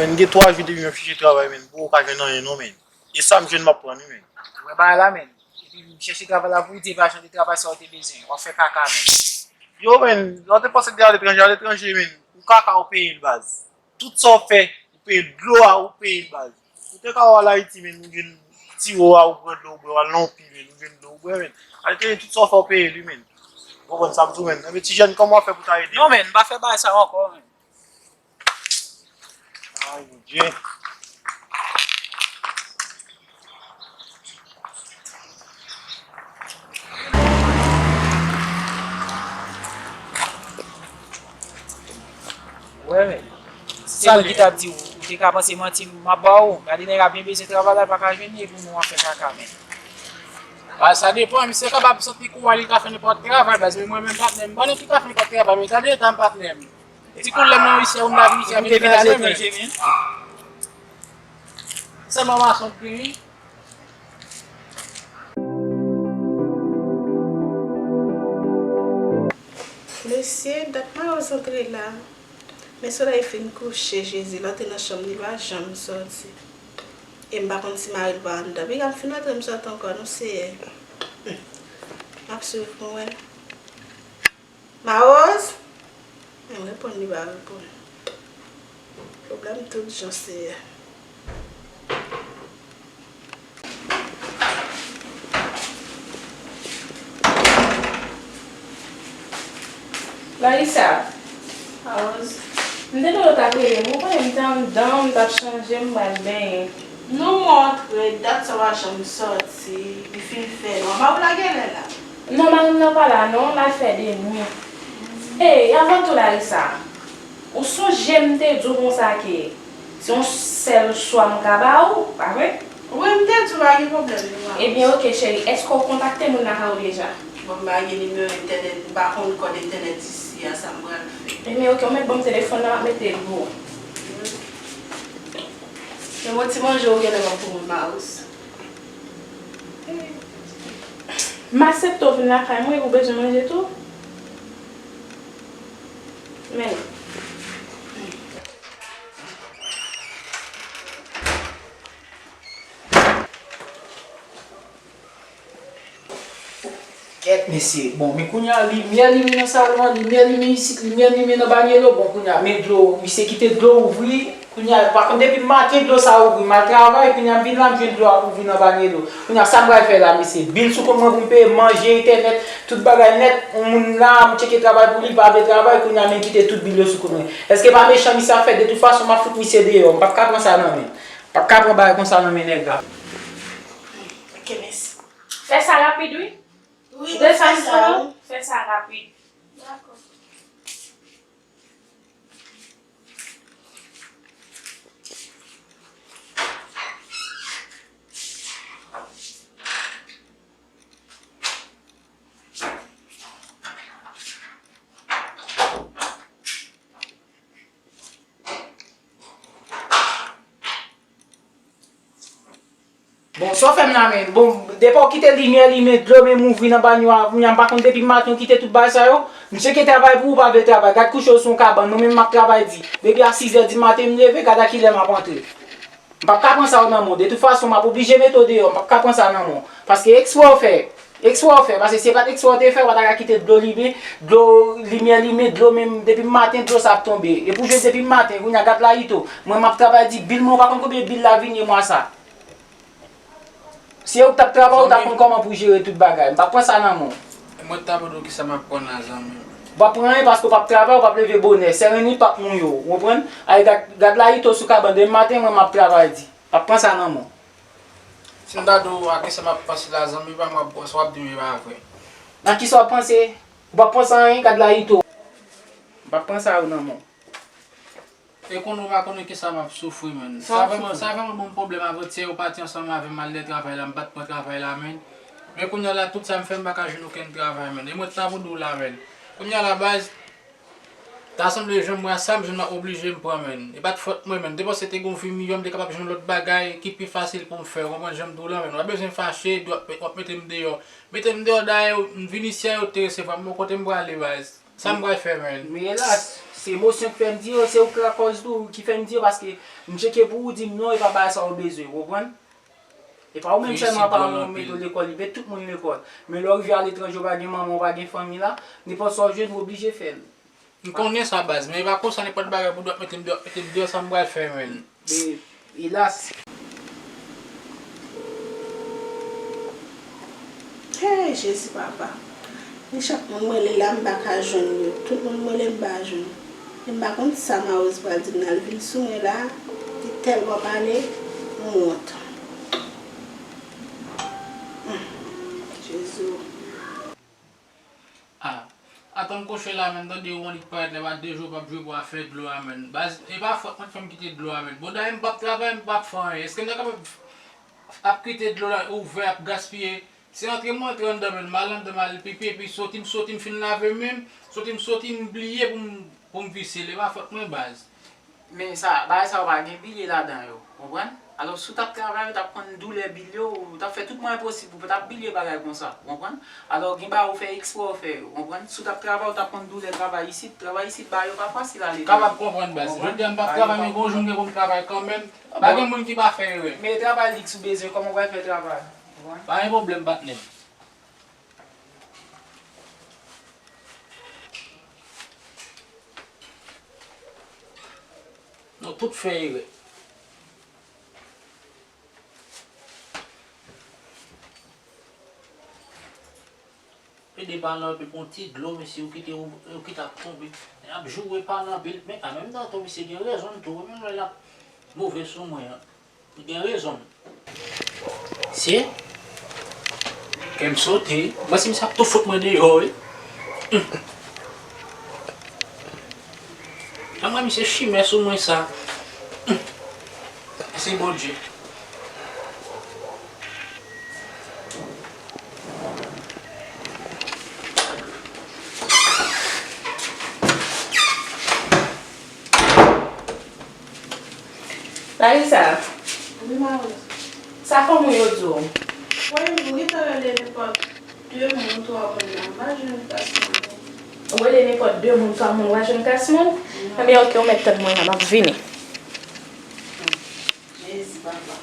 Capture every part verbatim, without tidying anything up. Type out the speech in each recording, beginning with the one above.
M gen twa jou depi m ap chèche travay, men, m poko ka jwenn anyen non, men. E sa m jwenn m ap pran wi, men. Ou wè bagay la, men. Epi m chèche travay la pou w di e pa jan de travay sa w te bezwen. W ap fè kaka, men. Yo, men, lè w te panse de aletranje, aletranje, men. Ou kaka, ou peye l, baz. Tout sa w fè, ou peye l. Dlo a, ou peye l, baz. Ou te ka al Ayiti, men, ou jwenn tiwo a, ou pran dlo, ou bwè, w al nan yon pi, men, ou jwenn dlo, ou bwè, men. Aletranje, tout sa w fè, ou peye l, wi, men. Ou konprann sa m di w, men. Ebyen, ti jèn, kòman w ap fè pou w ta ede? Non, men, m pa fè bagay sa ankò, men. Ay, Bondye. Wè, men. Se mwen ki t ap di w, ou te ka panse manti m ap ba w. Gade nèg la byen bezwen travay la, l pa ka jwenn li, epi w menm w ap fè kaka, men. A, sa depann, misye kapab santi kou a, li ka fè nenpòt travay, baz, men mwen menm patnè m, m pa nan ki ka fè nenpòt travay, men gade eta m patnè m. Ti koulè m nan isi a, ou m lavi isi a, men li ka ale, men. Sèlman mason k gen, wi. Mesye, dat Mawoz antre la. Men solèy fin kouche, Jezi, lè w te nan chanm li pa janm sòti. E m pa konn si mari l pa anndan. Piga m fin antre, m sòti ankò, non, Seyè. M ap swiv pou m wè. Mawoz? Men m reponn, li pa reponn. Pwoblèm tout jan, Seyè. Larisa. Mawoz. M te tande w t ap rele m. Ou konnen m te anndan, m t ap chanje, m pral benyen. Non, mwen antre, dat sa w pa janm sòti, li fin fè nwa. Mari w la genlè la? Non, mari m nan pa la non, l al fè de nwi. Ey, avan tou Larisa, ou sonje m te di w konsa ke se yon sèl swa m ka ba ou, pa vre? Wi, m te di w pa gen pwoblèm non, Mawoz. Ebyen, oke, cheri, èske w kontakte moun lakay ou deja? Bon, m pa gen nimewo entènèt, m pa konn kòd entènèt isi a, sa m pral fè? Ebyen, oke, ou mèt ban m telefòn nan, m ap mete l pou ou. Men bon ti manje ou genlè ban pou mwen, Mawoz. M aksepte w vin lakay mwen, ou bezwen manje tou? Men. Kèt, mesye. Bon, men kounye a, limyè limen nan salon an, limyè limen isit, limyè limen nan banyelo. Bon, kounye a, men dlo, misye kite dlo ouvri. Kounye a, pa kont depi maten dlo sa ouvri, m al travay, kounye a, m vin la, m jwenn dlo ap ouvri nan banyelo. Kounye a, sa m pral fè la, mesye? Bil sou kont mwen pou m peye, manje, entènèt, tout bagay nèt. Yon moun la, m tcheke travay pou li, pa vle travay, kounye a, men kite tout bil yo sou kont mwen. Èske pa mechan misye ap fè? De tout fason, m ap fout misye deyò. M p ap ka pran sa nan men. M p ap ka pran bagay konsa nan men nèg la. Ok, mèsi. Fè sa rapid, wi. Wi, ou desann sou nou, fè sa rapid. Dakò. Bon, sa w fè m la menm? Bon, depi w kite limyè limen, dlo menm ouvri nan banyo a, kounye a m pa konn depi maten w kite tout bagay sa yo. M tcheke travay pou ou, pa vle travay. Gad kouche w sou yon kabann, mwen menm m ap travay di. Depi a sizè di maten m leve, gad a kilè m ap antre. M p ap ka pran sa yo nan men w. De tout fason, m ap oblije mete w deyò. M p ap ka pran sa nan men w. Paske eksprè w fè. Eksprè w fè. Paske si se pa t eksprè w te fè, w pa ta ka kite dlo limen, dlo, limyè limen, dlo menm, depi maten, dlo sa ap tonbe. Epi w jwenn depi maten, kounye a gad Layito. Mwen, m ap travay di bil mwen, ou pa konn konbyen bil la vini mwa sa. Si ou t ap travay, ou t ap konn kòman pou jere tout bagay. M p ap pran sa nan men w. E mwen t ap di w kisa m ap pran la, zanmi m. Ou p ap pran anyen paske ou p ap travay, ou p ap leve bonè. Sèren ni p ap mouye w, ou konprann? Ay, gad, gad Layito sou kabann depi maten, mwen m ap travay di. M p ap pran sa nan men w. Si m ta di w a kisa m ap panse la, zanmi pa m, w ap panse, w ap di m e pa vre. Nan kisa w ap panse? Ou p ap panse anyen, gad Layito. M p ap pran sa yo nan men w. E konnen w pa konnen kisa m ap soufri, menn. Sa vrèman, sa vrèman ban m pwoblèm. Avantyè, ou pati ansanm avè m al nan travay la, m pa t pran travay la, menn. Men kounye a la, tout sa m fè, m pa ka jwenn okenn travay, menn. E mwen t la pou di w la, menn. Kounye a la, baz, ta sanble jan m wè a, sa m jwenn, m ap oblije m pran, menn. E pa t fòt mwen, menn. Depi se te gon vi miyò, m te kapab jwenn lòt bagay ki pi fasil pou m fè. Ou konprann jan m di w la, menn. W pa bezwen fache, w ap, w ap mete m deyò. Mete m deyò, dayè, m vin isi a, yo te resevwa m, bon, kote m prale, baz? Sa m pral fè, menn? Men elas, Se emosyon ki fè m di yo, se ou ki lakòz tou, ki fè m di yo, paske m tcheke pou ou, di m non, e pa bagay sa ou bezwen, ou konprann? E pa ou menm sèlman paran w mete w lekòl, li mete tout moun lekòl. Men lè w rive aletranje, ou pa gen manman, ou pa gen fanmi la, nenpòt sa w jwenn, ou oblije fè l. M konnen sa baz, men e pa konsa nenpòt bagay pou dwat mete m deyò, mete m deyò, sa m pral fè menm. E, elas. Hey, Jezi papa. Men chak moun m rele la, m pa ka jwenn yo. Tout moun m rele, m pa jwenn. E m pa konn sa Mawoz pral di m nan, l vin sou mwen la. Li tèlman pale, m wont. Hmm. Jezi. Ah, atann koche la menm, tande yon lit parèt la, pa de jou p ap jwe pou afè dlo a menm. Baz, e pa fòt mwen k fè m kite dlo a menm. Bon, dayè m p ap travay, m p ap fè anyen. Èske m ta kapab ap kite dlo la ouvè, ap gaspiye? Se antre m antre anndan menm, m al anndan, m al pipi, epi soti m soti, m fin lave men m, soti m soti, m bliye pou m, pou m vise l. E pa fòt mwen, baz. Men sa, bagay sa yo pa gen bilye ladan yo, konprann? Alò, si w t ap travay, ou t ap konn doulè bilye w, ou t ap fè tout mwayen posib pou w pa t ap bilye bagay konsa, ou konprann? Alò, gen bagay ou fè eksprè ou fè yo, konprann? Si w t ap travay, ou t ap konn doulè travay isit, travay isit, bagay yo pa fasil aletranje. Kapab konprann, baz. Jodi a m p ap travay, men gon jou m gen pou m travay kanmenm. Pa gen moun ki pa fè erè. Men travay li ki sou bezwen, kòman w pral fè travay? Konprann? Pa gen pwoblèm, patnè m. Nou tout fè erè. Pede pale anpil, pran ti dlo, mesye, ou kite, ou, ou kite ap tonbe. Ap joure pale anpil, men an menm tan tou, misye gen rezon l tou, wi, menm lè l ap move sou mwen an. Li gen rezon l. Misye, kè m sote, m panse misye ap tou fout mwen deyò, wi. Hum. An mwen, misye chimè sou mwen sa. Hum. Mèsi Bondye. Larisa. Wi, Mawoz. Sa fanm ou yo di w? Wi, m gentan rele nenpòt de moun, twa moun la, m pa jwenn kas moun. Ou rele nenpòt de moun, twa moun, ou pa jwenn kas moun? Non. Ebyen, oke, ou mèt tann mwen la, m ap vini. Jezi, papa.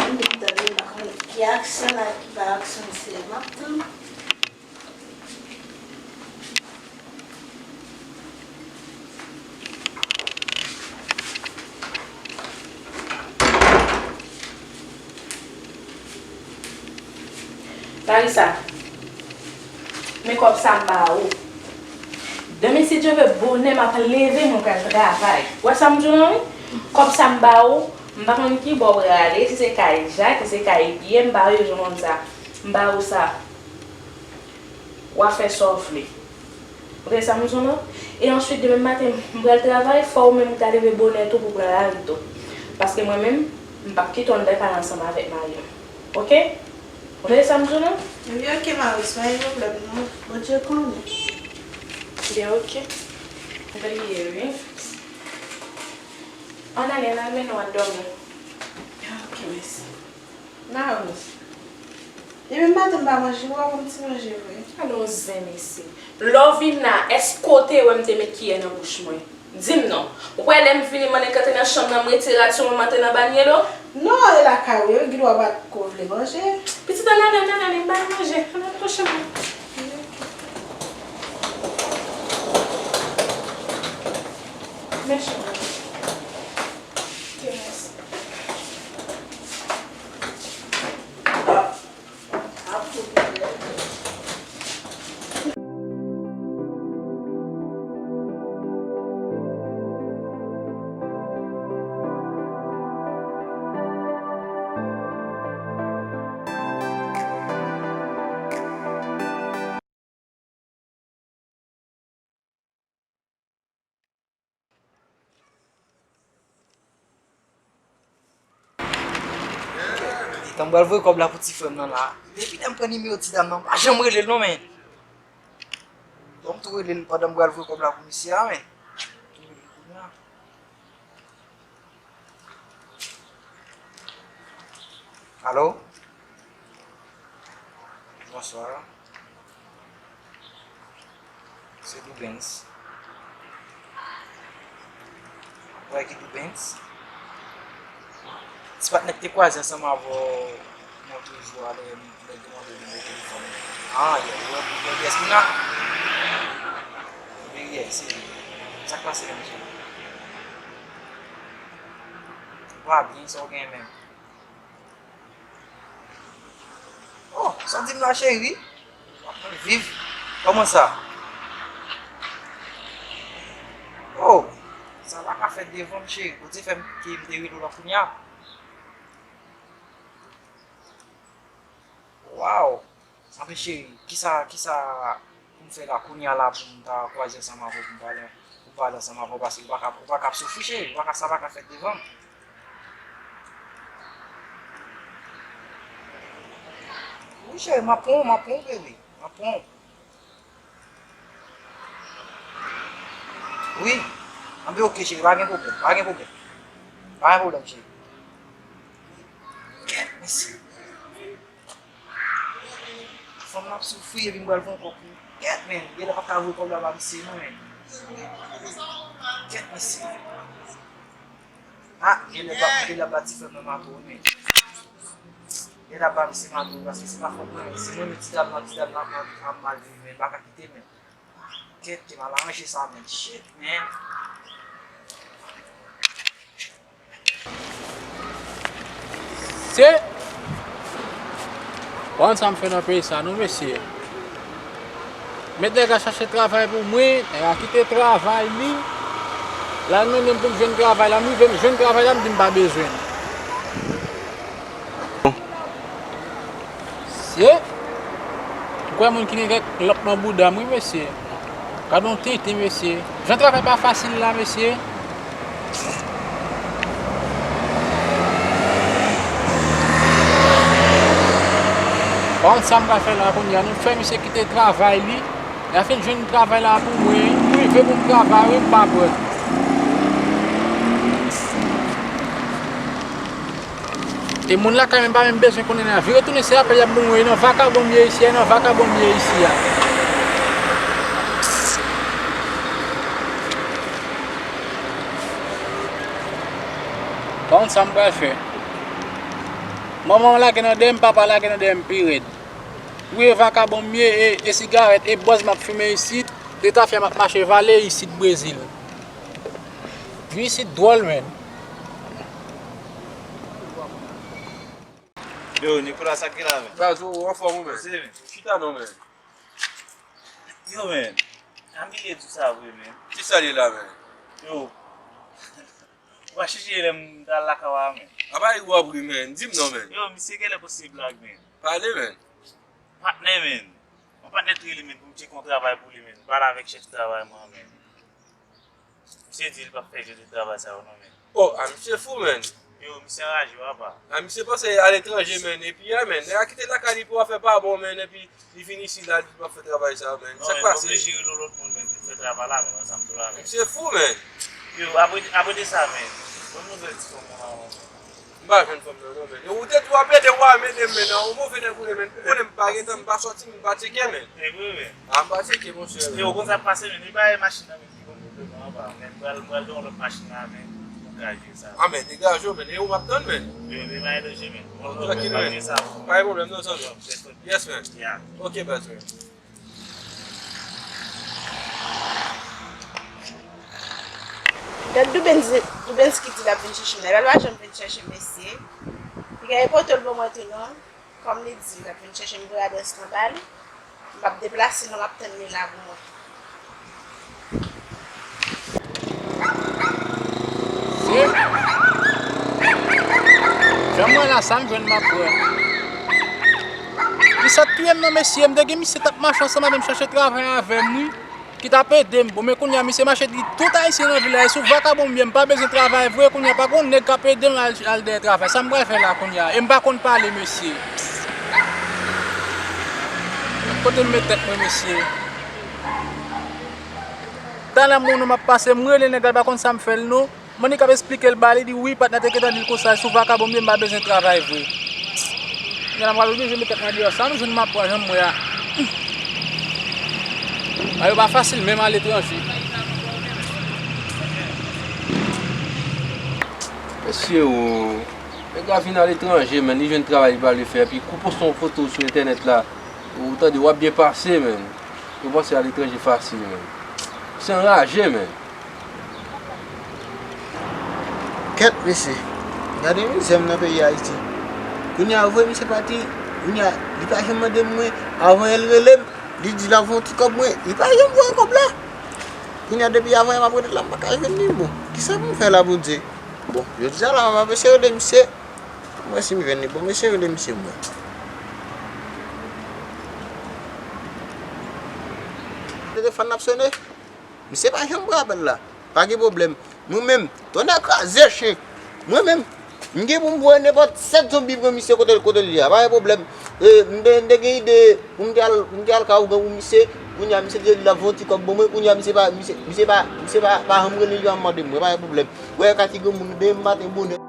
M vin tande, m pa konn ki aksyon la, ki pa aksyon, se m ap tann. Larisa, men kòb sa m ba ou. Demen, si Dye vle, bonè m ap leve, mwen pral travay. Ou wè sa m di w lan, wi? Kòb sa m ba ou, m pa konn ki bò w prale, si se kay Jak, si se kay Pyè, m pa wè jan konn sa. M ba ou sa. W a fè sa w vle. Ou tande sa m di w lan? E answit, demen maten, m pral travay, fò ou menm ou ta leve bonè tou pou pran lari tou. Paske mwen menm, m p ap kite w anndan kay la ansanm avèk mari m. Oke? Ou tande sa m di w lan? Ebyen, oke, Mawoz, pa gen pwoblèm, non. Bondye konnen. Ebyen, oke. M bliye, wi. Ann ale, ann al mennen w al dòmi. Oke, mèsi. Mawoz. Demen maten m pa manje, ou pa ban m ti manje vre. Gade yon zen mesye. Lè w vin la, èske w te wè m te met kiyè nan bouch mwen? Di m non. Ou kwè lè m vini m annik antre nan chanm nan, m retire rad sou mwen, m antre nan banyè l o? Non, ale lakay ou, yo gen dwa pa ko vle manje. Pitit, ann ale, ann ale, ann ale, m ba nou manje. Ann ale, pwochen mwen. Mèsi. Mèsi. Etan m pral voye kòb la pou ti frè m nan la. Depi lè m pran nimewo ti dam nan, m pa janm rele l non, men. Bon, m tou rele l pandan m pral voye kòb la pou misye a, men. Alo? Bonswa. Se Doubens. Avèk Doubens. Ti patnè k te kwaze ansanm avè w, mwen toujou alè, lè l te mande w nimewo telefòn. Ah, yeah, yeah, yeah, yes, Mina. Wi, yeah, se li. Sa k pase menm, cheri? Ou pa byen, sa w gen menm? Oh, sa w di m la, cheri? W ap mal viv. Kòman sa? Oh, sa pa ka fèt devan m, cheri. Ou te fè m ke m te rele w la kounye a. Wow! Anfen, cheri, kisa, kisa pou m fè la kounye a la pou m ta kwaze ansanm avè w, pou m pale, pou m pale ansanm avè w, paske ou pa ka, ou pa ka ap soufri, cheri, ou pa ka, sa pa ka fèt devan m. Wi, cheri, m ap pran w, m ap pran w, bebe. M ap pran w. Wi. Anben, oke, cheri, pa gen pwoblèm, pa gen pwoblèm. Pa gen pwoblèm, cheri. Kèt, mesye. Fanm nan ap soufri epi m pral fè yon kòk pou kèt, men. Genlè pa ka voye kòb la ba misye non, men. Kèt, mesye. Ah, genlè ba, genlè ba ti frè m nan mato wi, men. Genlè ba misye mato wi, paske se pa fòt mwen, men se mwen, men ti dam nan, ti dam nan ap mal, ap mal viv, men. M pa ka kite, men. Kèt, te mal aranje sa, men. Shit, men. Se pa konn sa m fè nan peyi sa non, mesye. Met nèg la chache travay pou mwen, nèg la kite travay li. L al mennen m pou m jwenn travay la, m rive m jwenn travay la, m di m pa bezwen l. Mesye, m kwè moun ki gen kèk lòt nan bouda m wi, mesye. Gad yon tenten, mesye. Jan travay pa fasil la, mesye. Pa konn sa m pral fè la kounye a non, m fè misye kite travay li. L a fin jwenn travay la pou mwen, m rive pou m travay wi, m pa pran. E moun lakay mwen pa menm bezwen konnen nan. Vire tounen se apèl y ap ban mwen, e nan vakabon m ye isi a, e nan vakabon m ye isi a. Pa konn sa m pral fè. Manman lage nan dèyè m, papa lage nan dèyè m pi rèd. Wi, e vakabon m ye, e, e sigarèt, e bòz m ap fimen isit, e tafya m ap mache vale isit Brezil. Wi, isit dwòl, menn. Yo, Nicolas, sa k gen la, menn? Baz, ou anfòm ou, menn? Chita non, menn. Yo, menn. An milye di sa vre, menn. Kisa li la, menn? Yo. Ou pa chonje lè m t al lakay w a, menn? Apa w ap ri, menn? Di m non, menn. Yo, misye genlè posib blag, menn. Pale, menn. Patnè, menn. Yon patnè t rele, menn, pou m tcheke yon travay pou li, menn. M pale avèk chèf travay mwen, menn. Misye di li p ap fè jan de travay sa yo, non, menn. Oh, a misye fou, menn. Yo, misye anraje, papa. A misye panse aletranje, menn. Epi a, menn, nèg la kite lakay li pou afè pa bon, menn. Epi li vin isi la, li p ap fè travay sa, menn. Sa k pase? Non, menn, oblije rele yon lòt moun, menn, vin fè travay la, menn, ansanm tou la, menn. Misye fou, menn. Yo, apre, apre de sa, menn, ban m nouvèl ti fanm nan, menn. M pa jwenn fanm nan, non, menn. Ou te tou ap ede w a, m ede m, menn. Ou move nèg ou ye, menn. Ou konnen m pa gen tan, m pa sòti, m pa tcheke, menn. E vre, menn. A, m pa tcheke, monchè, menn. Yo, ou konn sa k pase, menn. Li bay machin nan, menn. Bon, bon, bon, bon, bon, men pral, pral gen yon lòt machin la, men, pou gaje sa. A, men, degaje w, men, e ou m ap tann, men. Yo, men, pa gen danje, men. Bon, trankil, men. Pa gen pwoblèm, non, zanmi. Yes, men. Ok, baz, men. Gad Doubens, Doubens ki di l ap vin chèche m la. L pa janm vin chèche mesye. Li gen poto l ban mwen tou, non. Kòm li di l ap vin chèche m, bradès nan ba li. M p ap deplase non, m ap tann li la pou mwen. Se jan mwen la, sa m jwenn m ap pran. Li sot touye m non, mesye. M te gen misye t ap mache ansanm avè m, chache travay avè m, wi. Ki t ap ede m. Bon, men kounye a, misye mache di tout Ayisyen nan vil la, e sou vakabon m ye, m pa bezwen travay vre, kounye a, pa gon nèg k ap ede m al, al dèyè travay. Sa m pral fè la kounye a? E m pa konn pale, mesye. Kote m met tèt mwen, mesye? Talè m wè yon nonm ap pase, m rele nèg la, l pa konn sa m fè l, non. Monik ap esplike l ba li, di, wi, patnè te gentan di l konsa, sou vakabon m ye, m pa bezwen travay vre. Kounye a la, m pral oblije met tèt mwen deyò. Sa m jwenn m ap pran, jan m wè a. Bagay yo pa fasil, menm aletranje. Mesye o, nèg la vin aletranje, menn, li jwenn travay li pa vle fè, epi kou poste yon foto sou entènèt la, ou tande, w ap byen pase, menn. Yo panse aletranje fasil, menn. Se anraje, menn. Kèt mesye, gade mizè m nan peyi Ayiti. Kounye a vre misye pati, kounye a li pa janm mande m mwen, avan yè l rele m, li di l ap voye yon ti kòb mwen, li pa janm voye kòb la. Kounye a depi avan yè m ap rele l la, m pa ka jwenn li. Bon, kisa pou m fè la Bondye? Bon, jodi a la m ap eseye rele misye, m wè si m jwenn li. Bon, m eseye rele misye m wè. Telefòn nan ap sone. Misye pa janm pran apèl la. Pa gen pwoblèm. Mwen menm, tonnè kraze chen. Mwen menm, m gen pou m voye nenpòt sèt zonbi pran misye kote kote l ye a. Pa gen pwoblèm. E, m te m te gen ide pou m te al pou m te al ka Ougan pou misye. Kounye a misye te di l ap voye yon ti kòb ban mwen. Kounye a misye pa misye misye pa misye pa pa janm rele li pa mande m mwen. Pa gen pwoblèm. Wè kati granmoun demen maten bonè.